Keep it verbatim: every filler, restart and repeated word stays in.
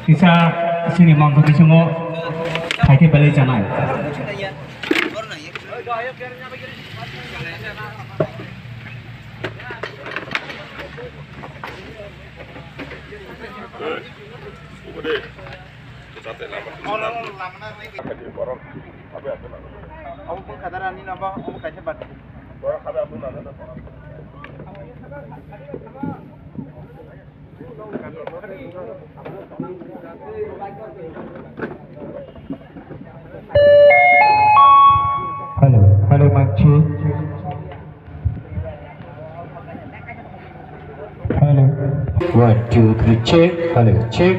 Kisa sini mangkuk bisingo khaikhe belai chanai. Obo bwkha da rani no bo, obo kaisa bati. Hello, hello, mic check. Hello. One, two, three, check. Hello, check.